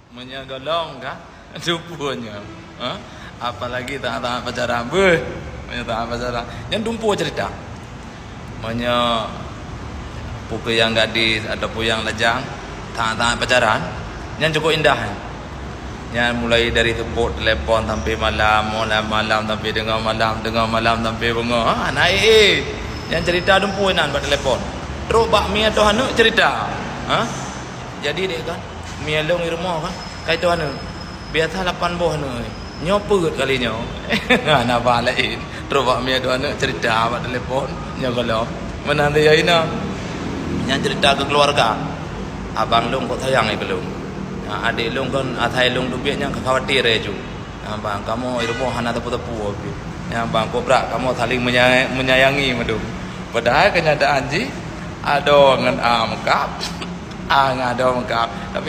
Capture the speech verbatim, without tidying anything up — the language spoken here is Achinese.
Meunyoe golom ka, dumpeue nyoe. Ha? Apalagi tangat-tangat pacaran. Beuh. Meunyoe tangat pacaran. Nyan dumpeue cerita. Meunyoe peue keuh nyang gadis ataupun nyang lajang, tangat-tangat pacaran, nyan cukup indah nyan. Nyan mulai dari seupôt telepon sampai malam, malam, malam sampai teungoh malam, teungoh malam sampai beungoh. Ha, na éh-éh. Nyan cerita dumpeue nan bak telepon. Trok bak mi atau aneuk cerita. Ha? Jadi deh kan, mi lôn i rumoh kan, kai tô aneuk. Biasa lapan boh aneuk. Nyoe peuet kali nyoe. Hana ba laén. Trok bak mi tô aneuk cerita bak telepon. Nyoe golom. Meunan teuh ina. Nyan cerita keu keluarga. Abang lôn kok sayang lé keu lôn. Ha, adék lôn kon asai lôn teubiet nyang ka khawatir laju. Ha, bang, kamoe i rumoh hana teupeu-teupeu pih. Nyang bang kobra kamoe saling menya-, menyayangi mandum. Padahai kenyataan jih adoe ngon a meukab. A ngon adoe meukab. Tapi